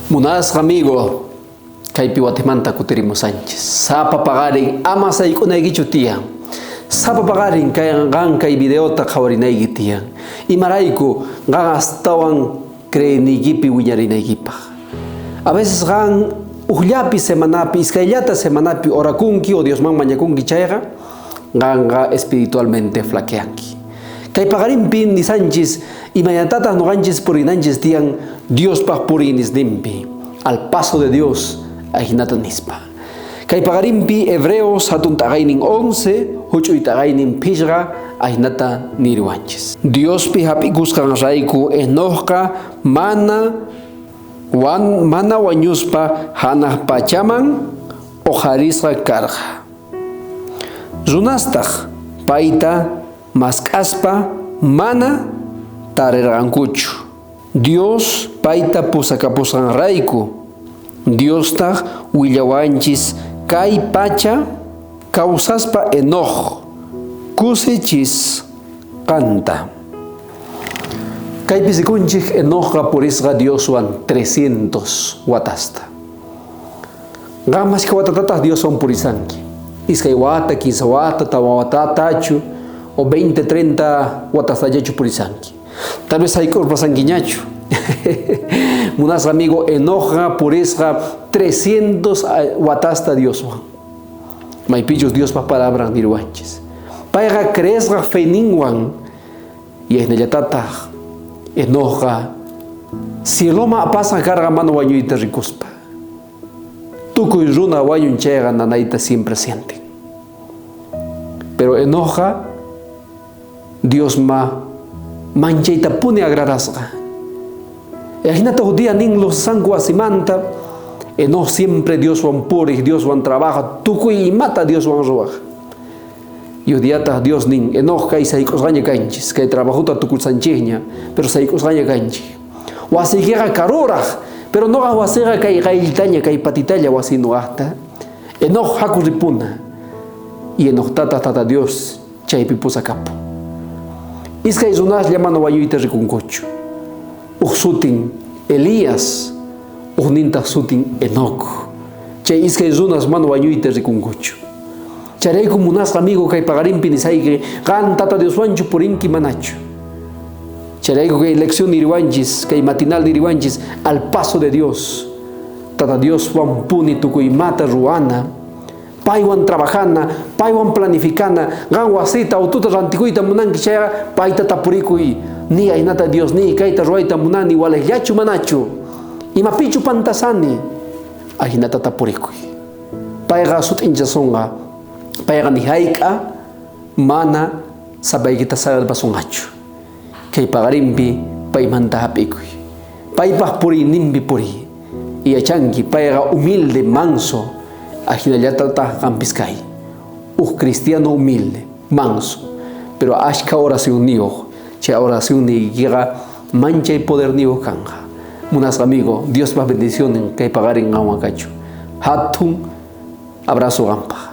Munasqa amigo, kaypi watimanta kutirimusanchis. Sapa paqarin ama sayk'unaykichu tiyan. Sapa paqarin kay qan kay videota qhawarinayki tiyan. Imarayku qan astawan creeyniykipi wiñarinaykipaj. A veces qan ujllapi semanapi, iskayllata semanapi orakunki o Diosman mañakunki chayqa, qanqa espiritualmente flaqueanki. Kay paqarinpi nisanchis imaynatataq noqanchis purinanchis tiyan Diospaq puriynisninpi, al paso de Dios, ajinata nispa. Kay paqarinpi Hebreos hatun t'aqaynin 11, huch'uy t'aqaynin phishqa, ajinata niriwanchis. Diospi hap'ikusqanrayku Enocqa mana wan mana wañuspa hanaq pachaman oqharisqa karqa. Runastaj payta mask'aspa mana tarerqankuchu. Dios payta pusakapusqanrayku, Diostaj willawanchis kay pacha kawsaspa Enoc kusichisqanta. Kaypi rikunchej Enocqa purisqa Dioswan 300 watasta. Qan mashkha watatataj Dioswan purisanki? Iskay wata, kinsa wata, tawa watatachu, o 20, 30 watastallachu purisanki? Tal vez sayk'urpasankiñachu. Munasqa amigo Enocqa purisqa 300 watasta Dioswan. Maypichus Diospa palabran nirwanchis. Payqa creesqa feninwan y ajinallatataj Enocqa cieloma apasqa karqa mana wañuyta rikuspa. Tukuy runa wañun chayqa nanayta siempre sienten. Pero Enocqa Diosma manchaytapuni agradasqa. Ajinata uj día nin Luzanku wasimanta, Enoc siempre Dioswan purej, Dioswan trabaja, tukuy imata Dioswan ruwaj. Y uj diataj Dios nin, Enoc kay sayk'usqaña kanchis, kay trabajota tukusanchejña, pero sayk'usqaña kanchis. Wasiykiqa karuraj, pero noqa wasiqa kay qayllitaña, kay patitalla wasi noqajta. Enoc haku ripuna. Y Enoctataj Tata Dios chaypi pusakapun. Iskay runaslla mana wañuyta rikunkuchu. Uj sutin Elías, ujnintaj sutin Enoc. Chay iskay runas mana wañuyta rikunkuchu. Chayrayku munasqa amigo kay paqarinpi nisayki, qan Tata Dioswanchu purinki manachu. Chayrayku kay lección niriwanchis, kay matinal niriwanchis, al paso de Dios. Tata Dioswan puni tukuy imata ruwana. Paywan trabajana, paywan planificana, qan wasita, aututa rantikuyta munanki chayqa payta tapurikuy, ni ajinata Dios ni kayta ruwayta munani walejllachu manachu, imapichu pantasani, ajinata tapurikuy. Payqa sut'inchasonqa, payqa ni jayk'a mana sapaykita salvasunqachu. Kay paqarinpi paymanta jap'ikuy. Paypaj puriyninpi puriy. Yachanki payqa humilde, manso, ajinallatataj qanpis kay. Uj cristiano humilde, manso, pero ashkha oracionniyoj, chay oracionniykiqa manchay poderniyoj kanqa. Munasqa amigo, Diospa bendicionnin kay paqarin qanwan kachun. Jatun abrazo qanpaj.